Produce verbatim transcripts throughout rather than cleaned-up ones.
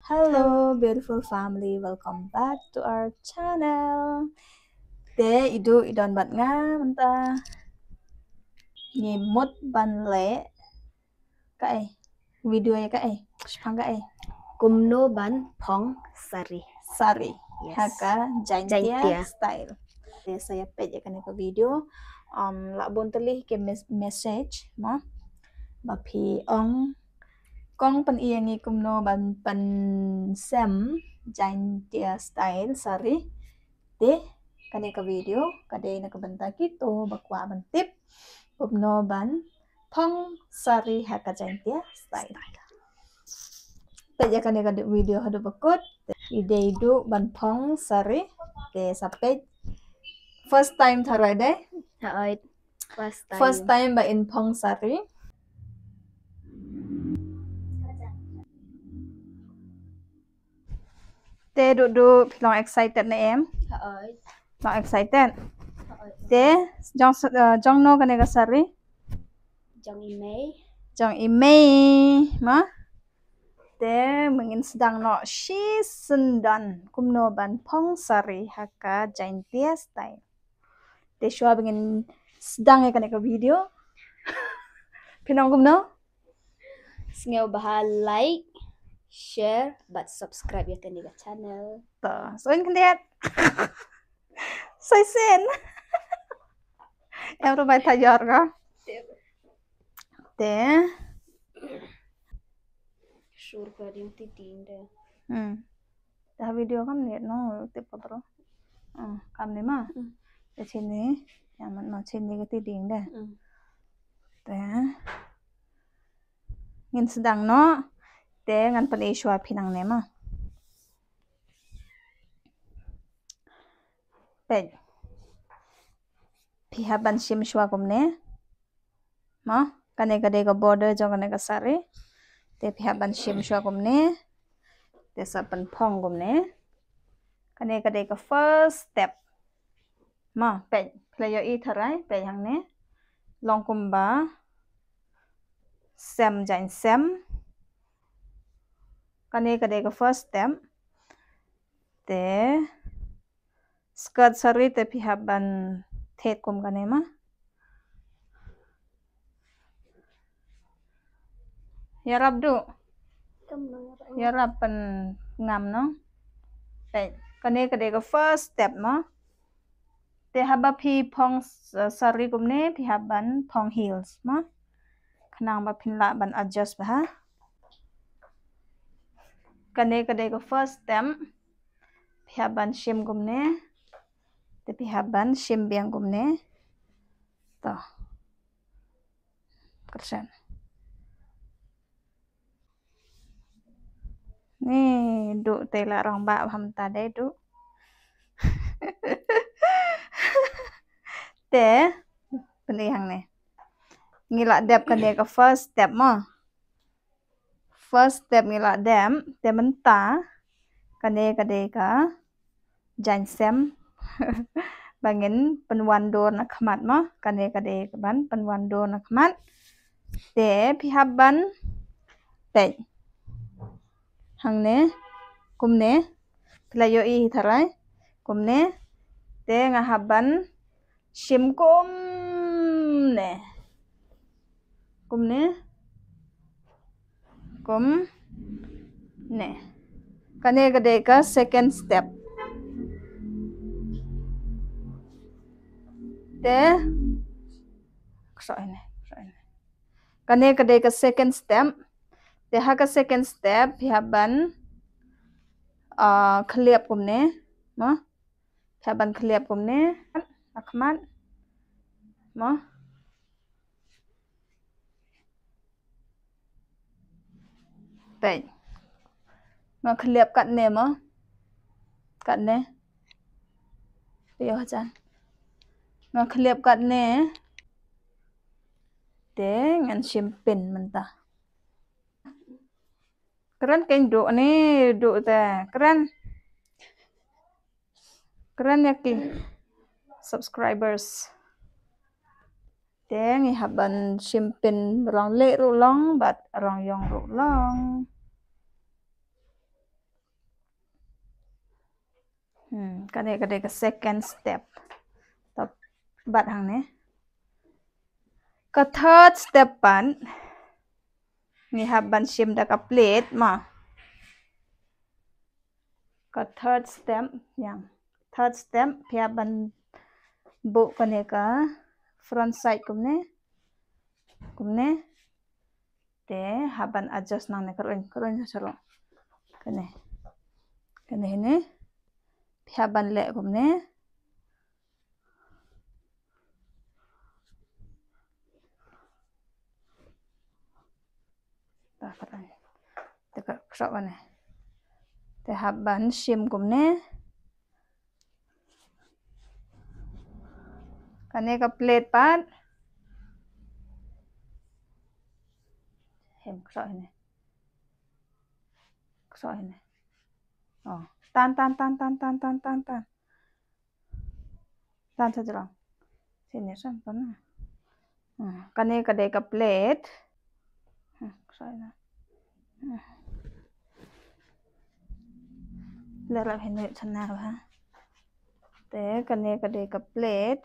Hello, beautiful family. Welcome back to our channel. Te i Duh i don bad nga mynta. Ngi mut ban leh kaei? Video ïa kaei? Shaphang kaei? Kumno ban phong sari. Sari. Yes. Ha ka Jaintia, Jaintia style. Te sa ïa peit ïa kane ka video. Um, lah bun tylli ki mes-, message mo. Ba phi ong, kong pyni ïa ngi kumno ban pynsem Jaintia style sari. Te kane ka video ka dei na ka bynta kito ba kwah ban tip kumno ban phong sari ha ka Jaintia style. Peit ïa kane ka video haduh ba kut. I Duh i dei ban phong sari. Te sa peit. First time tharai dei? Hooid. First time. First time ba in phong sari. Te Duh Duh, phi long excited ne em? Hooid. Long excited? Hooid. Te jong s-, eh, jong no kane ka sari? Jong i mei. Jong i mei mo. Te mynta ngin sdang noh shisyndon kumno ban phong sari ha ka Jaintia style. Te shuwa ba ngin sdang ïa kane ka video, phin ong kumno? Sngewbha like, share bad subscribe ïa kane ka channel. To, sa sngewbha khyndiat. Sa sngewbha. Em ruh bai thayor ka. Te. Sur ka ding ti ding de. Hmm. Te ha video kam ne no tip patro. Ah, kam ne ma. Hmm. Te chini, ïa man no chini ka ti ding de. Hmm. Te. Ngin sdang noh. Te ngan pyni shuwa phi nangne mo. Peit. Phi hap ban shim shuwa kumne. Mo, kane ka dei ka border jong kane ka sari. Te phi hap ban shim shuwa kumne. Te sa pynphong kumne. Kane ka dei ka first step. Mo, peit, phi la ïohi tharai, peit hangne. Long kumba sem jaiñ sem. Kane ka dei ka first step. Te skirt sari te phi hap ban thied kum kane mo. Ïarap Duh. Ïarap pynngam no. Peit, kane ka dei ka first step mo. Te haba phi phong s-, sari kumne, phi hap ban phong heels mo. Khnang ba phin lah ban adjust bha. Kane ka dei ka first step. Phi hap ban shim kumne. Te phi hap ban shim biang kumne. To. Kyrshan. Ni Duh te la rangbah bha mynta dei Duh. Te pyni hangne. Ngi la dep kane ka first step mo. First step ngi la dep, te mynta kane ka dei ka jaiñ sem. Ba ngin pynwan dur na khmat mo, kane ka dei ka ban pynwan dur na khmat. Te phi hap ban peit hangne kumne, phi la ïohi hi tharai kumne. Te nga hap ban shim kumne. Kumne. Kumne. Kane ka dei ka second step. Te. Kso ine, kso ine. Kane ka dei ka second step. Te ha ka second step phi hap ban, ah, khliap kumne. Mo. Phi hap ban khliap kumne. Ha khmat. Mo. Peit. Nga khliap katne mo. Katne. Peit hajan. Nga khliap katne. Te ngan shim pin mynta. Kren kein Duh ni, Duh te. Kren. Kren ïa ki subscribers. Te ngi hap ban shim pin rong leh ruh long bad rong ïong ruh long. Hmm, kane ka dei ka second step. Tap, bat hangne. Ka third step pat, ngi hap ban shim da ka plate ma. Ka third step, ïa. Third step, phi hap ban buh kane ka front side kumne. Kumne. Te hap ban adjust nangne, kyrwan, kyrwan sha shalor. Kane. Kane hine. Phi hap ban leh kumne. Ta kyrwan. Te ka khrok kane. Te hap ban shim kumne. Kane ka plate pat. Hem, khrok hine. Khrok hine. Oh, tan, tan, tan, tan, tan, tan, tan, tan. Tan sa jrong. Sini san tan na. Hmm, kane ka dei ka plate. Hmm, khrok hine. Hmm. Leh lap hynrei chana ba. Te kane ka dei ka plate.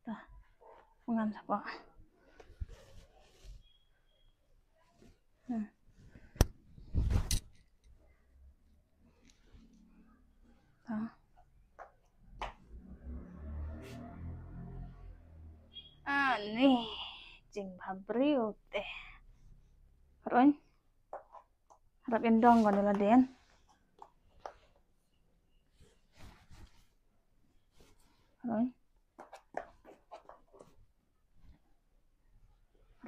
Ta, ngam sapa. Hmm. Ta. Ani jingbhabriew te. Run. Harap ïa dong ko ne la den. Run.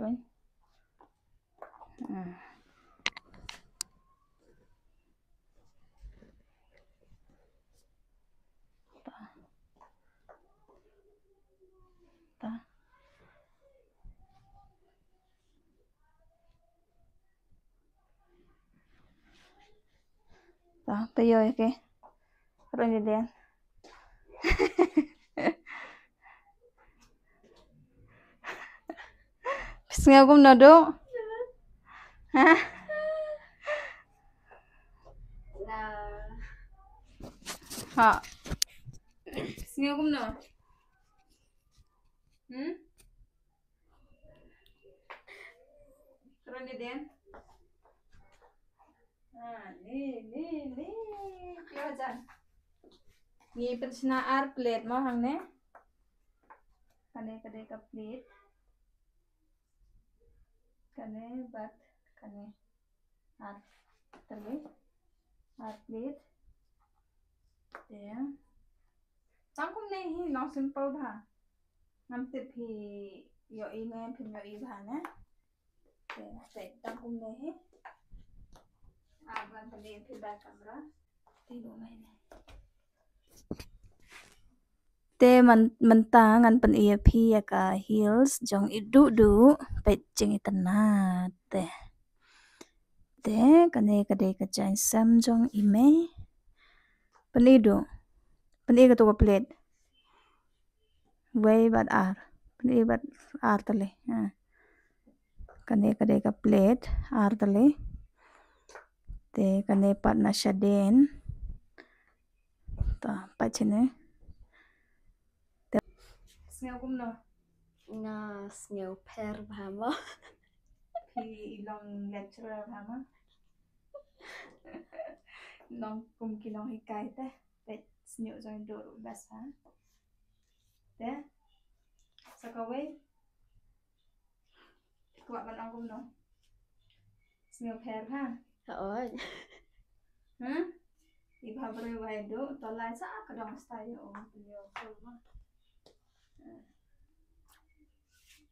Run. Hmm. Ta. Ta. Ta, phi ïoh ïa ki. Rung ïa den. Phi sngew kumno, Duh? Ha? Ha. Phi sngew kumno? Hmm? Rung ïa den. Ah, ni, ni, ni. Phi ïoh jan. Ngi pynshna ar plate mo hangne. Kane ka dei ka plate. Kane bad kane. Ar tylli. Ar plate. Te. Tang kumne hi, long simple bha. Ngam tip phi ïohi ne, phim ïohi bha ne. Te, te, tang kumne hi. Ah, ban pynlong phi da camera. Te, bu mai ne. Te man, mynta ngan pyni ïa phi ïa ka heels jong i Duh Duh, peit jingitynnad te. Te, kane ka dei ka jaiñsem jong i mei. Pyni Duh. Pyni kato ka plate. Wei bad ar. Pyni bad ar tylli. Ha. Kane ka dei ka plate, ar tylli. Te kane pat na shaden. Ta, pat shane. Te. Sngew kumno? Nga sngew pher bha mo. Phi i long lecturer bha mo. Long kum ki nonghikai te. Te sngew jong Duh ruh best ha. Te. Sa kawei. Kwah ban ong kumno? Sngew pher ha? Hooid. Hmm? I bhabriew bha ïa Duh, to lai sa ka dong style ïa u, pynïoh full ma. Hmm.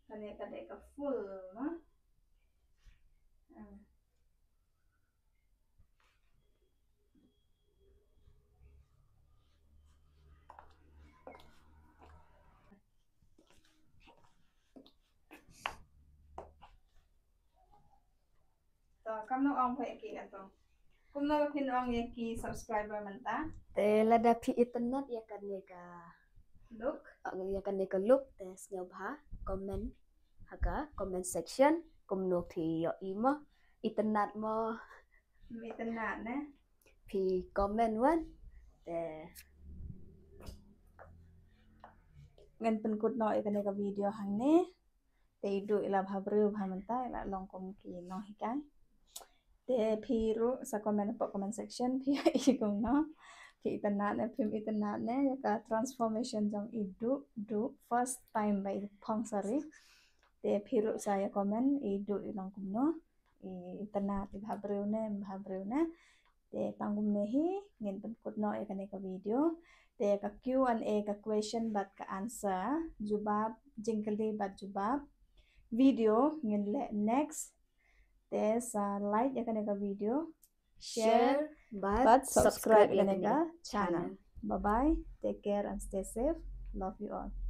Kane ka dei ka full ma. Hmm. To, kamno ong phi ïa ki kato? Kumno ba phin ong ïa ki subscriber mynta? Te lada phi itynnad ïa kane ka Look. Ïa kane ka look te sngewbha comment ha ka comment section kumno phi ïohi mo, itynnad mo. Itynnad ne. Phi comment wan te Ngan pynkut noh ïa kane ka video hangne. Te i duh i la bha briew bha mynta i la long kum ki nonghikai. Te phi ruh sa comment hapoh comment section phi ïa i kumno. Phi itynnad ne phim itynnad ne ïa ka transformation jong i duh duh first time ba i phong sari. Te phi ruh sa ïa comment i duh i long kumno. I itynnad i bha briew ne bha briew ne. Te tang kumne hi ngin pynkut noh ïa kane ka video. Te ka Q and A ka question bad ka answer jubab jingkylli bad jubab video ngin leh next. Te sa like ïa kane ka video, share share bad bad subscribe subscribe ïa kane ka channel. Bye bye, take care and stay safe. Love you all.